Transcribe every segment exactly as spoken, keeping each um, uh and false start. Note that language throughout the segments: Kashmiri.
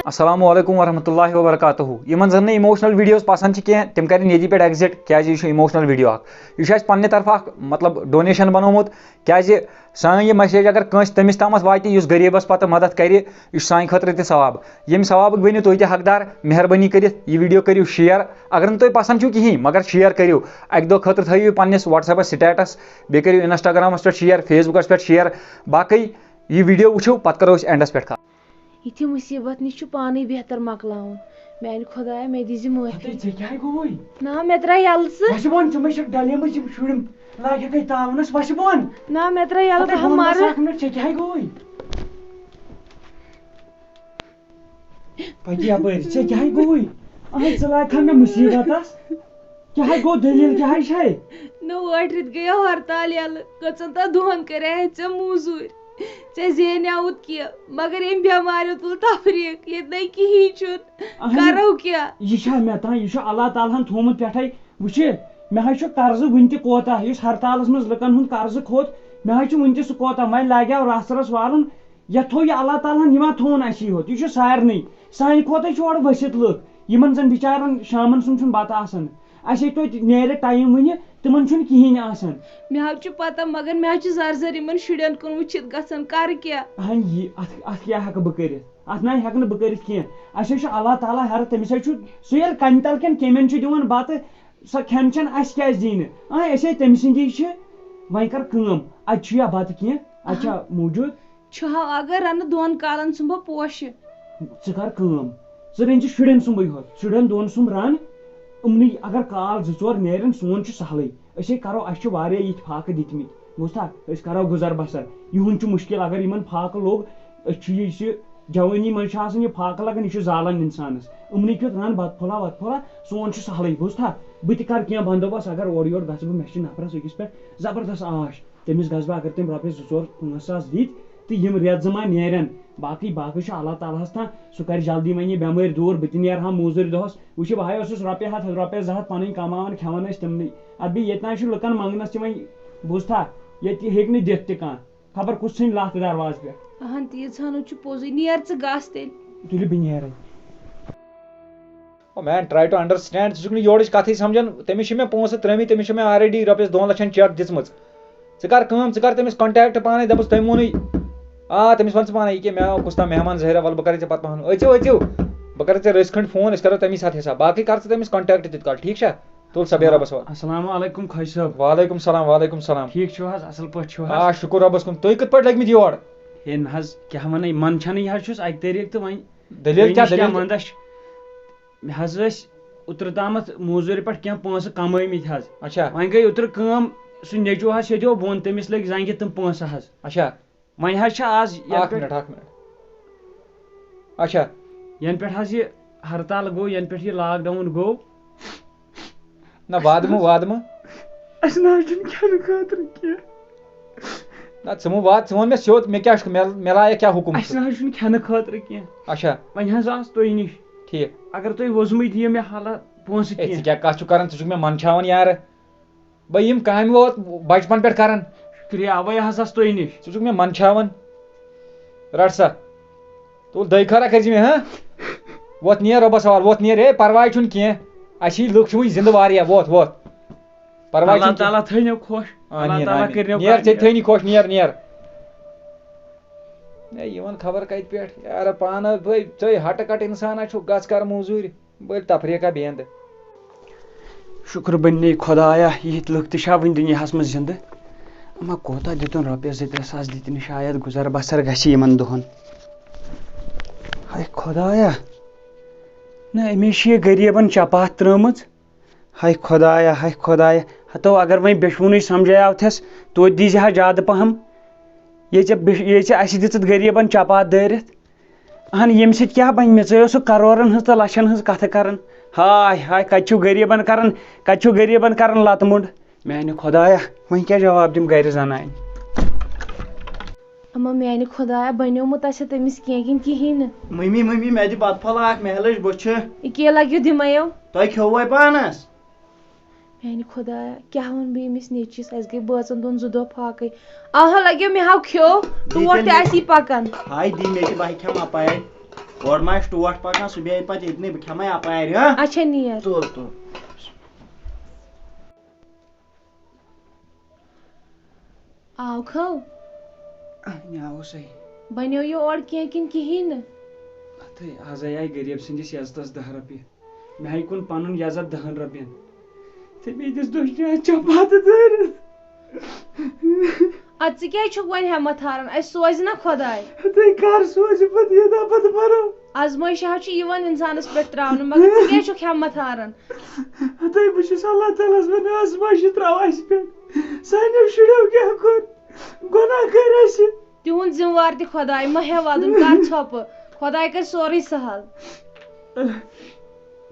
السلام علیکم ورحمۃ اللہ وبرکاتہ۔ یِمن زن نہٕ emotional videos پسند چھِ کینٛہہ، تِم کرن ییٚتی پٮ۪ٹھ exit، کیازِ یہِ چھُ emotional video اکھ۔ یہِ چھُ اَسہِ پننہِ طرفہٕ اکھ، مطلب، donation بنومُت، کیازِ سٲنۍ یہِ message اگر کٲنٛسہِ تٔمِس تامتھ واتہِ، یُس غریٖبس پتہٕ مدد کرِ، یہِ چھُ سانہِ خٲطرٕ تہِ ثواب۔ ییٚمہِ ثوابُک بٔنِو تُہۍ تہِ حقدار، مہربٲنی کٔرِتھ یہِ video کٔرِو share۔ اگر نہٕ تۄہہِ پسند چھُو کِہیٖنۍ، مگر share کٔرِو۔ اکہِ دۄہ خٲطرٕ تھٲیِو یہِ پننِس WhatsApp-س status، بیٚیہِ کٔرِو Instagram-س پٮ۪ٹھ share، Facebook-س پٮ۪ٹھ share۔ باقٕے یہِ video وٕچھِو، پتہٕ کرو أسۍ end-س پٮ۪ٹھ کتھ۔ یِتھِ مُصیٖبت نِش چھُ پانٕے بہتر مۄکلاوُن۔ میانہِ خۄدایا، مےٚ دیٖزِ معٲفی۔ ہتے، ژےٚ کیٛاہ گوٚوُے؟ نا، مےٚ ترٛایہِ یَلہٕ ژٕ۔ وَسہِ بۄن، ژٕ مےٚ چھَکھ ڈلیمٕژ یِم شُرٮ۪ن لاگہِ کَے تاونَس، وَسہِ بۄن۔ نا، مےٚ ترٛایہِ یَلہٕ، ہتے، بہٕ ہا بۄن وَس مَرٕ۔ اَکھ مِنٹ، ژےٚ کیٛاہ گوٚوُے؟ پَکہِ یَپٲرۍ، ژےٚ کیٛاہ گوٚوُے؟ اَہَے، ژٕ لاگکھا مےٚ مُصیٖبتَس؟ کیٛاہ گوٚو، دٔلیٖل کیٛاہ چھے؟ نہ، ٲٹھِ رٮ۪تۍ گٔیو ہرتال یَلہٕ، کٔژَن تام دۄہَن کَرے ژےٚ موٚزوٗرۍ؟ ژےٚ زینیٛاوُتھ کینٛہہ، مگر أمۍ بٮ۪ماریو تُل تفریٖق، ییٚتہِ نَے کِہیٖنۍ چھُنہٕ۔ اہن۔ کَرو کیٛاہ؟ یہِ چھا مےٚ تام، یہِ چھُ اللہ تعالیٰ ہن تھوٚومُت پٮ۪ٹھَے۔ وٕچھِ، مےٚ حظ چھُ قرضہٕ وٕنہِ تہِ کوتاہ، یُس ہرتالَس منٛز لُکَن ہُنٛد قرضہٕ کھوٚت، مےٚ حظ چھُ وٕنہِ تہِ سُہ کوتاہ، وۄنۍ لاگیٛاو رَژھ رَژھ والُن۔ یَتھ تھوٚو یہِ اللہ تعالیٰ ہن، یہِ ما تھوٚوُن اَسی ہوت؟ یہِ چھُ سارنٕے۔ سانہِ کھۄتَے چھُ اورٕ ؤسِتھ لُکھ، یِمَن زَن بِچارَن شامَن سُنٛد چھُنہٕ بَتہٕ آسان۔ اَسے توتہِ نیرِ ٹایم وٕنہِ، تِمَن چھُنہٕ کِہیٖنۍ آسان۔ مےٚ حظ چھُ پَتہ، مگر مےٚ حظ چھُ زَر زَر یِمَن شُرٮ۪ن کُن وٕچھِتھ گژھان، کَرٕ کیٛاہ؟ اَہَن یہِ، اَتھ، اَتھ کیٛاہ ہٮ۪کہٕ بہٕ کٔرِتھ؟ اَتھ نہ ہٮ۪کہٕ نہٕ بہٕ کٔرِتھ کینٛہہ۔ اَسہِ حظ چھُ اللہ تعالیٰ ہٮ۪رٕ، تٔمِس حظ چھُ، سُہ ییٚلہِ کَنہِ تَل کٮ۪ن کیٚمٮ۪ن چھُ دِوان بَتہٕ، سۄ کھٮ۪ن چٮ۪ن اَسہِ کیٛازِ دی نہٕ؟ اَہَن، أسے تٔمۍ سٕنٛدی چھِ۔ وۄنۍ کَر کٲم، اَتہِ چھُ یا بَتہٕ کینٛہہ، اَتہِ چھا موٗجوٗد؟ چھُ ہا، اگر رَنہٕ دۄن کالَن سُمبہٕ پوشہِ۔ ژٕ کَر کٲم، ژٕ رٔنۍ زِ شُرٮ۪ن سُمبٕے ہوت، شُرٮ۪ن دۄن سُمب رَن، یِمنٕے اگر کال زٕ ژور نیرن، سون چھُ سہلٕے۔ أسے کَرو، اَسہِ چھِ واریاہ یِتھۍ فاقہٕ دِتمٕتۍ، بوٗزتھا؟ أسۍ کَرو گُزر بسر۔ یِہُنٛد چھُ مُشکِل، اگر یِمن فاقہٕ لوٚگ، أسۍ چھُ یہِ، یہِ جوٲنی منٛز چھُ آسان یہِ فاقہٕ لگان، یہِ چھُ زالان اِنسانَس۔ یِمنٕے کیُتھ رَن بَتہٕ پھوٚلہ وَتہٕ پھوٚلہ، سون چھُ سہلٕے، بوٗزتھا؟ بہٕ تہِ کَرٕ کینٛہہ بندوبست، اگر اورٕ یورٕ گژھٕ بہٕ، مےٚ چھِ نفرَس أکِس پٮ۪ٹھ زبردست آش۔ تٔمِس گژھٕ بہٕ، اگر تٔمۍ رۄپیَس زٕ ژور پانٛژھ ساس دِتۍ، تہٕ یِم رٮ۪تھ زٕ ما نیرن۔ باقٕے، باقٕے چھُ اللہ تعالیٰ ہَس تام، سُہ کَرِ جلدی وۄنۍ یہِ بٮ۪مٲرۍ دوٗر، بہٕ تہِ نیرٕ ہا موٚزوٗرۍ دۄہَس۔ وٕچھِ، بہٕ ہا اوسُس رۄپیہِ ہَتھ، رۄپیَس زٕ ہَتھ پَنٕنۍ کَماوان، کھٮ۪وان ٲسۍ تِمنٕے۔ اَدٕ بیٚیہِ ییٚتہِ نہ چھُ لُکَن منٛگنَس تہِ وۄنۍ، بوٗزتھا؟ ییٚتہِ ہیٚکہِ نہٕ دِتھ تہِ کانٛہہ۔ خبر کُس ژھٕنہِ لَتھ دروازٕ پٮ۪ٹھ۔ اہن، تیٖژ ہَن چھُ پوٚزُے۔ نیر ژٕ گژھ تیٚلہِ۔ تُلہِ بہٕ نیرَے۔ او مین، try to understand، ژٕ چھُکھ نہٕ یورٕچ کَتھٕے سَمجھان۔ تٔمِس چھِ مےٚ پونٛسہٕ ترٛٲمٕتۍ، تٔمِس چھِ مےٚ already رۄپیَس دۄن لَچھَن cheque دِژمٕژ۔ ژٕ کَر کٲم، ژٕ کَر تٔمِس contact پانَے، دَپُس تٔمۍ ووٚنُے۔ آ، تٔمِس وَن ژٕ پانَے، یہِ کیٛاہ، مےٚ آو کُس تام مہمان زٲہِرہ، وَلہٕ بہٕ کَرَے ژےٚ پَتہٕ پَہَن۔ أژِو، أژِو، بہٕ کَرَے ژےٚ رٔژھِ کھٔنٛڈۍ فون، أسۍ کَرو تَمی ساتہٕ حِساب۔ باقٕے کَر ژٕ تٔمِس contact تیُتھ کال، ٹھیٖک چھا؟ تُل سا، بیٚہہ رۄبَس حوالہٕ۔ السلام علیکم خۄجہِ صٲب۔ وعلیکم السلام، وعلیکم السلام۔ ٹھیٖک چھِو حظ؟ اَصٕل پٲٹھۍ چھِو حظ؟ آ، شُکُر رۄبَس کُن۔ تُہۍ کِتھ پٲٹھۍ لٔگۍ مٕتۍ یور؟ ہے نہ حظ، کیٛاہ وَنَے، منٛدچھانٕے حظ چھُس اَکہِ طریٖقہٕ تہٕ وۄنۍ دٔلیٖل کیٛاہ، تٔمِس کیٛاہ دٔلیٖل کیٛاہ؟ منٛدَچھ؟ مےٚ حظ ٲسۍ اوترٕ تامَتھ موٚزوٗرِ پٮ۪ٹھ کینٛہہ پونٛسہٕ کَمٲومٕتۍ حظ۔ اچھا۔ وۄنۍ گٔے اوترٕ کٲم، سُہ نیٚچوٗ حظ چھِ ییٚتہِ بۄن، تٔمِس لٔگۍ زنٛگہِ تِم پونٛسہٕ حظ۔ اچھا۔ وۄنۍ حظ چھِ آز یَنہٕ اکھ پٮ۪ٹھ، منٹ، اکھ منٹ۔ اچھا۔ یَنہٕ پٮ۪ٹھ حظ یہِ ہرتال گوٚو، یَنہٕ پٮ۪ٹھ یہِ lockdown گوٚو۔ نہ، وعدٕ مہٕ، وعدٕ مہٕ۔ اَسہِ نہ حظ چھُنہٕ کھٮ۪نہٕ خٲطرٕ کینٛہہ۔ نہ، ژٕ مہٕ وعدٕ، ژٕ وَن مےٚ سیوٚد، مےٚ کیٛاہ چھُ، مےٚ، مےٚ لایق کیٛاہ حُکُم اَسہِ چھُ؟ نہ حظ چھُنہٕ کھٮ۪نہٕ خٲطرٕ کینٛہہ۔ اچھا۔ وۄنۍ حظ آس تُہۍ نِش۔ ٹھیٖک۔ اگر تُہۍ وۄزمٕے دِیِو مےٚ حالہ پونٛسہٕ ہے، ژٕ کینٛہہ۔ کیٛاہ کَتھ چھُکھ کَران؟ ژٕ چھُکھ مےٚ منٛدچھاوان یارٕ۔ بہٕ یِم کامہِ ووت بچپن پٮ۪ٹھ کران۔ شُکریہ، اوے حظ آس تُہۍ نِش۔ ژٕ چھُکھ مےٚ منٛدچھاوان۔ رٹ سا۔ تُل دٔے خٲرا کٔرۍ زِ مےٚ، ہاں؟ ووت نیر رۄبس حوال، ووت نیر، ہے، پرواے چھُنہٕ کینٛہہ۔ اَسہِ ہی لُکھ چھِ وٕنہِ زِندٕ واریاہ، ووت، ووت۔ پرواے اللہ چھُنہٕ کینٛہہ۔ تعالیٰ تھٲینو خۄش۔ اللہ آمیٖن، تعالیٰ آمیٖن۔ کٔرنو نیر، ژےٚ کامیاب۔ تھٲینی خۄش، نیر، نیر۔ ہے، یِوان خبر کتہِ پٮ۪ٹھ، یارٕ، پانہٕ ٲسۍ بٲے، ژٔے ہٹہٕ کٹہٕ انسانا چھُکھ، گژھ کر موٚزوٗرۍ۔ بٔلۍ تفریٖقہ بیٚنٛدٕ۔ شُکر بننے خۄدایا، یِتھۍ لُکھ تہِ چھا وٕنہِ دُنیاہَس منٛز زِندٕ؟ اما کوتاہ دِتُن رۄپیَس زٕ ترٛےٚ ساس دِتِنۍ، شاید گُزر بسر گژھِ یِمَن دۄہَن۔ ہاے خۄدایا، نہ أمِس چھِ یہِ غریٖبَن چپاتھ ترٛٲومٕژ۔ ہاے خۄدایا، ہاے خۄدایا، ہتو اگر وۄنۍ بیٚچھوُنٕے سمجھایاوتھس، توتہِ دیٖزِ ہا زیادٕ پہم۔ ییٚلہِ ژےٚ بیٚچھ-، ییٚلہِ ژےٚ اَسہِ دِژٕتھ غریٖبَن چپاتھ دٲرِتھ۔ اہن، ییٚمہِ سۭتۍ کیٛاہ بَنہِ مےٚ؟ ژٕ اوسُکھ کَرورَن ہٕنٛز تہٕ لَچھَن ہٕنٛز کَتھٕ کَران۔ ہاے ہاے، کَتہِ چھُو غریٖبَن کَران، کَتہِ چھُو غریٖبَن کَران لَتہٕ موٚنٛڈ؟ میٛانہِ خۄدایا، وۄنۍ کیٛاہ جواب دِمہٕ گَرِ زَنانہِ؟ اما میٛانہِ خۄدایا، بَنیومُت آسہِ تٔمِس کینٛہہ کِنہٕ کِہیٖنۍ نہٕ؟ مٔمی، مٔمی، مےٚ دِ بَتہٕ پھوٚلہ اَکھ، مےٚ لٔج بٔچھِ۔ یہِ کیٛاہ لَگیو دِمَیو؟ تۄہہِ کھیوٚوُے پانَس؟ میانہِ خۄدایا، کیٛاہ وَنہٕ بہٕ ییٚمِس نیٚچِوِس؟ اَسہِ گٔے بٲژَن دۄن زٕ دۄہ فاقَے۔ آہا، لَگیو مےٚ ہاو کھیو، دی ٹوٹھ تیٚلہِ تہِ مےٚ۔ آسی پَکان۔ ہاے، دی مےٚ تہِ، بہٕ ہا کھٮ۪مہٕ اَپارِ۔ اورٕ ما آسہِ ٹوٹھ پکان، سُہ بیٚہہِ پتہٕ ییٚتنٕے، بہٕ کھٮ۪مے اپارِ، ہاں؟ اچھا، نیر۔ تُل، تُل۔ آو کھو؟ اہنہِ آوُسَے۔ بنیو یہِ اورٕ کینٛہہ کِنہٕ کِہیٖنۍ نہٕ؟ ہتٕے، آزے آیہِ غریٖب سٕنٛدِس عزتس دَہ رۄپیہِ۔ مےٚ ہاے کُن پنُن عزت دَہن رۄپین۔ تہٕ بیٚیہِ دِژ دٔچھنہِ اَتھ چپاتہٕ دٲرِتھ۔ اَدٕ ژٕ کیٛازِ چھُکھ وۄنۍ ہٮ۪متھ ہاران؟ اَسہِ سوزِ نا خۄداے۔ ہتٕے کر سوزِ پتہٕ یہِ دۄہ پتہٕ مرو؟ آزمٲیشہِ حظ چھِ یِوان اِنسانَس پٮ۪ٹھ ترٛاونہٕ، مگر ژٕ کیٛازِ چھُکھ ہٮ۪متھ ہاران؟ ہتٕے بہٕ چھُس اللہ تعالیٰ ہَس وَنان، آزمٲیشہِ ترٛاو اَسہِ پٮ۪ٹھ۔ سانیو شُریو کیٛاہ کوٚر؟ گۄناہ کٔرۍ اَسہِ۔ تِہُنٛد ذِمہٕ وار تہِ خۄداے، مہ ہےٚ وَدُن، کَر ژھۄپہٕ۔ خۄداے کَرِ سورُے سہل۔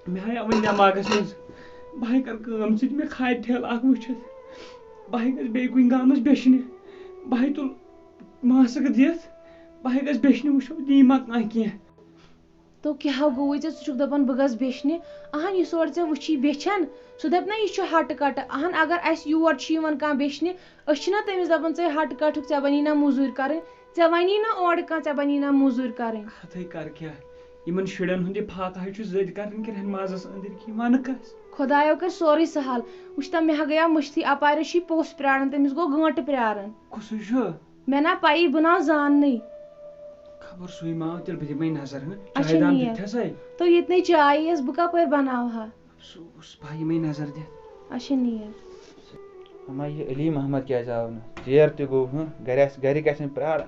مےٚ آیہِ وۄنۍ دٮ۪ماغَس منٛز، بہٕ ہَے کَرٕ کٲم، ژٕ دِ مےٚ کھادِ ٹھیلہٕ اَکھ وٕچھِتھ۔ بہٕ ہَے گژھٕ بیٚیہِ کُنہِ گامَس بیٚچھنہِ۔ بہٕ ہَے تُلہٕ ماسٕک دِتھ، بہٕ ہَے گژھٕ بیٚچھنہِ، وٕچھو دِیہِ ما کانٛہہ کینٛہہ۔ تو کیٛاہ گوٚوُے ژےٚ؟ ژٕ چھُکھ دَپان بہٕ گژھٕ بیٚچھنہِ۔ اَہَن، یُس اورٕ ژےٚ وٕچھی بیٚچھَن، سُہ دَپہِ نا یہِ چھُ ہَٹہٕ کَٹہٕ۔ اَہَن، اگر اَسہِ یور چھُ یِوان کانٛہہ بیٚچھنہِ، أسۍ چھِنہ تٔمِس دَپان ژٕ ہے ہَٹہٕ کَٹہٕ چھُکھ، ژےٚ بَنی نہ موٚزوٗرۍ کَرٕنۍ، ژےٚ وَنی نہ اورٕ کانٛہہ، ژےٚ بَنی نہ موٚزوٗرۍ کَرٕنۍ۔ ہَتھَے کَر کیٛاہ؟ یِمَن شُرٮ۪ن ہُنٛد یہِ فاقہٕ ہے چھُ زٔدۍ کَران کِرٛہنہِ مازَس أنٛدٕرۍ کِنۍ، وَنہٕ کَس؟ خۄدایو کَرِ سورُے سہل۔ وٕچھ تہ، مےٚ ہا گٔیو مٔشتھٕے، اَپارِ چھُ یہِ پوٚژھ پرٛاران، تٔمِس گوٚو گٲنٛٹہٕ پرٛاران۔ کُسُے چھُ؟ مےٚ نا پَیی، بہٕ نا زاننٕے۔ خبر سُے ما آو، تیٚلہِ بہٕ دِمَے نظر، ہٕنٛہ؟ اچھا، چایہِ دام نیر۔ دیُتتھَسَے؟ تو ییٚتہِ نَے چاے ٲس، بہٕ کَپٲرۍ بَناوہا؟ افسوس، بہٕ یِمَے نظر دِتھ۔ اچھا، نیر۔ اما، یہِ علی محمد کیٛازِ آو نہٕ؟ ژیر تہِ گوٚو، ہٕنٛہ؟ گَرِ آسہِ، گَرِکۍ آسن پرٛاران۔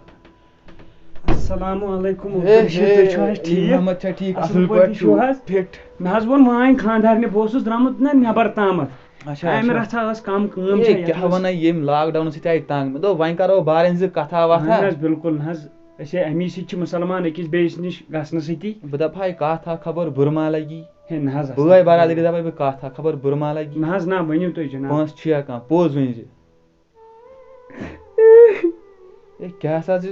السلام علیکم، ہے، عبدالرشید، ہے، تُہۍ چھِو حظ علی ٹھیٖک؟ محمد چھا ٹھیٖک؟ اَصٕل اَصٕل پٲٹھۍ پٲٹھۍ چھِو چھِو؟ حظ؟ فِٹ۔ مےٚ حظ ووٚن وٲنۍ خانٛدارنہِ، بہٕ اوسُس درٛامُت نہ نٮ۪بر تامَتھ۔ اچھا، امہِ اچھا۔ رژھا ٲس کم کٲم اے، چھےٚ یتھ کیٛاہ منٛز۔ ونان، ییٚمۍ lockdown سۭتۍ آیہِ تنگ۔ مےٚ دوٚپ، وۄنۍ کرو بارٕنۍ زٕ کتھا وتھا۔ اہن حظ، بِلکُل نہ حظ۔ أسۍ ہے امی سۭتۍ چھِ مُسلمان، أکِس بیٚیِس نِش گژھنہٕ سۭتی۔ بہٕ دپہٕ ہاے کتھ ہا، خبر بُرٕ ما لگی۔ ہے نہ حظ، بٲے برادری دپے بہٕ کتھ ہا، خبر بُرٕ ما لگی۔ نہ حظ، نہ، ؤنِو تُہۍ جناب۔ پونٛسہٕ چھُیا کانٛہہ؟ پوٚز ؤنۍ زِ۔ اے، کیٛاہ سا زِ،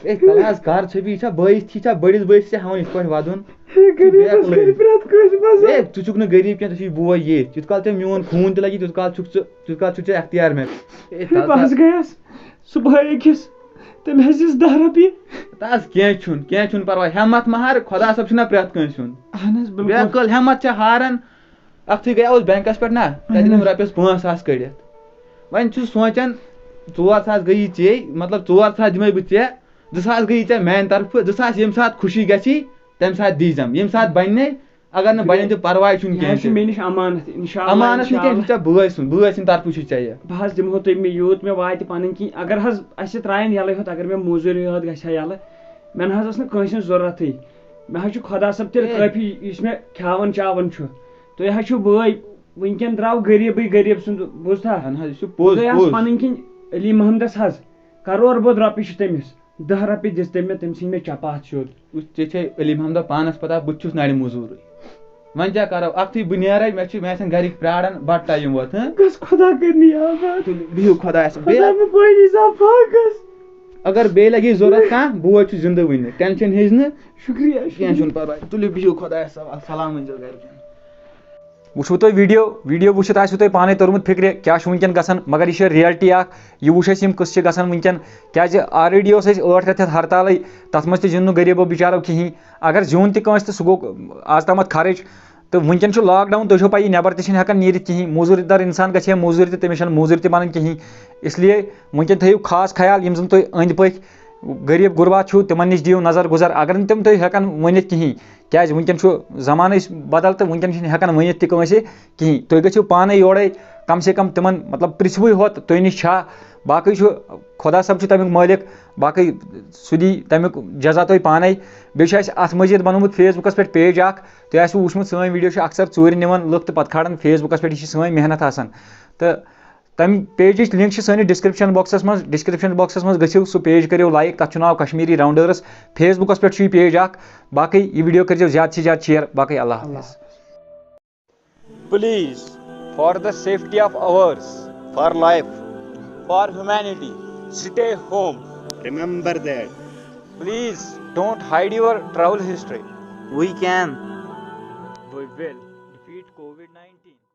اے، تَلہٕ حظ کر ژھۄپی، یہِ چھا بٲیِس، یہِ چھا بٔڑِس بٲیِس ژےٚ ہٮ۪وان یِتھ پٲٹھۍ وَدُن؟ ہے، غریٖبَس کَرِ پرٛٮ۪تھ کٲنٛسہِ مَزٕ۔ اے، ژٕ چھُکھ نہٕ غریٖب کینٛہہ، ژےٚ چھُے بوے ییٚتھۍ۔ یُتھ کال ژےٚ میون خوٗن تہِ لَگی، تیُتھ کال چھُکھ ژٕ، تیُتھ کال چھُ ژےٚ اختیار مےٚ۔ اے، ہے، تَلہٕ بہٕ حظ سا گٔیَس صُبحٲے أکِس، تٔمۍ حظ دِژ دَہ رۄپیہِ۔ تہٕ حظ کینٛہہ چھُنہٕ، کینٛہہ چھُنہٕ پَرواے۔ ہٮ۪مَتھ مہ ہار، خۄدا صٲب چھُنہ پرٛٮ۪تھ کٲنٛسہِ ہُنٛد۔ اہن حظ، بِلکُل۔ بے عقل ہٮ۪مَتھ چھےٚ ہاران۔ اَکھتُے گٔیاوُس بینکَس پٮ۪ٹھ نا، تَتہِ اہن دِتِم حظ۔ رۄپیَس پانٛژھ ساس کٔڑِتھ۔ وۄنۍ چھُس سونٛچان، ژور ساس گٔیی ژےٚ، مطلب، ژور ساس دِمَے بہٕ ژےٚ، زٕ ساس گٔیی ژےٚ میٛانہِ طرفہٕ، زٕ ساس ییٚمہِ ساتہٕ خوشی گژھی، تَمہِ ساتہٕ دیٖزٮ۪م، ییٚمہِ ساتہٕ بَنہِ نے، اگر نہٕ بَنہِ تہِ پَرواے چھُنہٕ یہِ حظ کینٛہہ چھُ تہِ۔ مےٚ نِش اَمانَتھ، اِنشاء اللہ، اَمانَتھ نہٕ کینٛہہ، یہِ اِنشاء چھُ ژےٚ بٲے سُنٛد، بٲے سٕنٛدِ طرفہٕ چھُ ژےٚ یہِ۔ بہٕ حظ دِمہو تۄہہِ مےٚ یوٗت مےٚ واتہِ پَنٕنۍ کِنۍ، اگر حظ اَسہِ ترٛایَن یَلَے ہوت، اگر مےٚ موٚزوٗرۍ یوت گژھِ ہا یَلہٕ، مےٚ نہ حظ ٲس نہٕ کٲنٛسہِ ہٕنٛز ضروٗرتٕے۔ مےٚ حظ چھُ خۄدا صٲب تیٚلہِ ہے۔ کٲفی، یُس مےٚ کھیٛاوان چاوان چھُ۔ تُہۍ حظ چھِو بٲے، وٕنکٮ۪ن درٛاو غریٖبٕے غریٖب سُنٛد، بوٗزتھا؟ اہن حظ، یہِ چھُ پوٚز، بہٕ گٔیاس پوٚز۔ پَنٕنۍ کِنۍ علی محمدَس حظ، کَرور بوٚد رۄپیہِ چھِ تٔمِس۔ دَہ رۄپیہِ دِژ تٔمۍ مےٚ، تٔمۍ ژھٕنۍ مےٚ چپاتھ سیوٚد۔ وٕچھ، ژےٚ چھے علی محمدَس پانَس پَتہ، بہٕ تہِ چھُس نَرِ موٚزوٗرٕے۔ وۄنۍ کیٛاہ کَرو؟ اَکھتُے بہٕ نیرَے، مےٚ چھِ، مےٚ آسَن گَرِکۍ پرٛاران، بَتہٕ ٹایم ووت، ہہ؟ گژھ خۄدا کٔرنی آباد۔ تُلِو، بِہِو خۄدایَس حوالہٕ۔ خۄدا بیٚیہِ مےٚ پٲنی سا فاقس۔ اگر بیٚیہِ لَگی ضوٚرَتھ کانٛہہ، بوے چھُ زِندٕ وٕنہِ، ٹٮ۪نشَن ہیٚزِ نہٕ۔ شُکریہ، کینٛہہ شُکریہ۔ چھُنہٕ پَرواے۔ تُلِو، بِہِو خۄدایَس حوالہٕ۔ سلام ؤنۍزیو گَرِکٮ۪ن۔ وٕچھوٕ تۄہہِ ویٖڈیو، ویٖڈیو وٕچھِتھ آسِوٕ تۄہہِ پانَے توٚرمُت فِکرِ کیٛاہ چھُ وٕنکٮ۪ن گژھان، مگر یہِ چھِ reality اَکھ۔ یہِ وٕچھ اَسہِ یِم قٕصہٕ چھِ گژھان وٕنکٮ۪ن، کیٛازِ already اوس اَسہِ ٲٹھ رٮ۪تھ ہٮ۪تھ ہرتالٕے، تَتھ منٛز تہِ زیوٗن نہٕ غریٖبو بِچارو کِہیٖنۍ۔ اگر زیوٗن تہِ کٲنٛسہِ تہٕ سُہ گوٚو آز تامَتھ خرٕچ۔ تہٕ وٕنکٮ۪ن چھُ lockdown، تُہۍ چھو پَیی نٮ۪بَر تہِ چھِنہٕ ہٮ۪کان نیٖرِتھ کِہیٖنۍ، موٚزوٗرۍ دار اِنسان گژھِ ہے موٚزوٗرۍ تہٕ تٔمِس چھَنہٕ موٚزوٗرۍ تہِ بَنان کِہیٖنۍ۔ اِسلیے وٕنکٮ۪ن تھٲیِو خاص خیال، یِم زَن تُہۍ أنٛدۍ پٔکۍ غریٖب غُربات چھُو، تِمَن نِش دِیِو نظر گُزر۔ اگر نہٕ تِم تُہۍ ہٮ۪کَن ؤنِتھ کِہیٖنۍ، کیٛازِ وٕنکٮ۪ن چھُ زمانہٕ أسۍ بدل تہٕ وٕنکٮ۪ن چھِنہٕ ہٮ۪کان ؤنِتھ تہِ کٲنٛسہِ کِہیٖنۍ۔ تُہۍ گٔژھِو پانَے یورَے کم سے کم تِمَن، مطلب، پِرٛژھوٕے ہوت تُہۍ نِش چھا۔ باقٕے چھُ خۄدا صٲب چھُ تَمیُک مٲلِک، باقٕے سُہ دی تَمیُک جزا تۄہہِ پانَے۔ بیٚیہِ چھُ اَسہِ اَتھ مٔزیٖد بنوومُت Facebookس پٮ۪ٹھ page اَکھ، تۄہہِ آسِوٕ وٕچھمُت سٲنۍ ویٖڈیو چھِ اکثر ژوٗرِ نِوان لُکھ تہٕ پَتہٕ کھالان Facebookس پٮ۪ٹھ، یہِ چھِ سٲنۍ محنت آسان۔ تہٕ تَمہِ pageٕچ link چھِ سٲنِس description boxس منٛز، description boxس منٛز گٔژھِو سُہ page کٔرِو like، تَتھ چھُ ناو کشمیٖری راونڈٲرٕس۔ Facebookس پٮ۪ٹھ چھُ یہِ page اکھ۔ باقٕے یہِ ویٖڈیو کٔرۍزیو زیادٕ سے زیادٕ share۔ باقٕے اللہ اللہ حافظ۔ حافظ۔ Please, for the safety of ours, for life, for humanity, stay home. Remember that. Please don't hide your travel history. We can. We will defeat COVID nineteen.